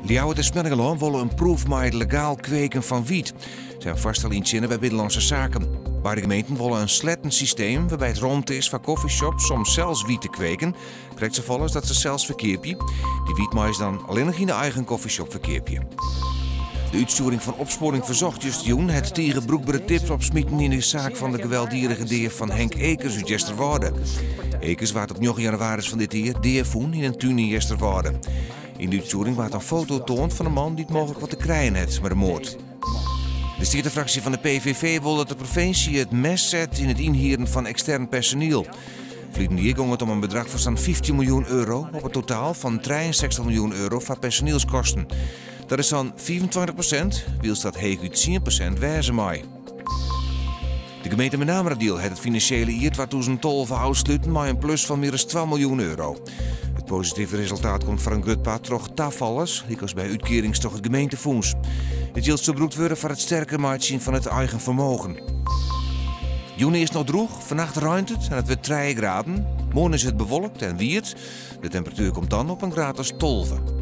Ljouwert en Smellingerlân wolle in proef mei it legaal kweken fan wyt. Se hawwe in foarstel yntsjinne by Binnenlânske Saken. Beide gemeenten wolle in sletten systeem wêrby't romte is foar coffeeshops om sels wyt te kweken, krekt safolle as dat se sels ferkeapje. Dy wyt meie se dan allinnich yn de eigen coffeeshop ferkeapje. De útstjoering fan Opsporing Verzocht justerjûn hat tige brûkbere tips opsmiten yn de saak fan de gewelddiedige dea fan Henk Ekers út Easterwâlde. Ekers waard op njoggen jannewaris fan dit jier dea fûn yn in tún yn Easterwâlde. Yn de útstjoering waard in foto toand fan in man dy't mooglik wat te krijen hat mei de moard. De steatefraksje fan de PVV wol dat de provinsje it mes set yn it ynhieren fan ekstern personiel. Ferliden jier gong it om in bedrach fan sa'n 15 miljoen euro op it totaal fan 63 miljoen euro foar personielskosten. Dat is sa'n 25%, wylst dat heechút 10% wêze mei. De gemeente Menameradiel hat it finansjele jier 2012 ôfsluten mei in plus fan mear as 2 miljoen euro. It positive resultaat komt foar in grut part troch tafallers, lykas by útkearings troch it gemeentefûns. It jild sil brûkt wurde foar it sterker meitsjen fan it eigen fermogen. Jûn earst noch drûch, fannacht reint it en it wurdt 3 graden. Moarn is it bewolkt en wiet. De temperatuer komt dan op in graad as 12.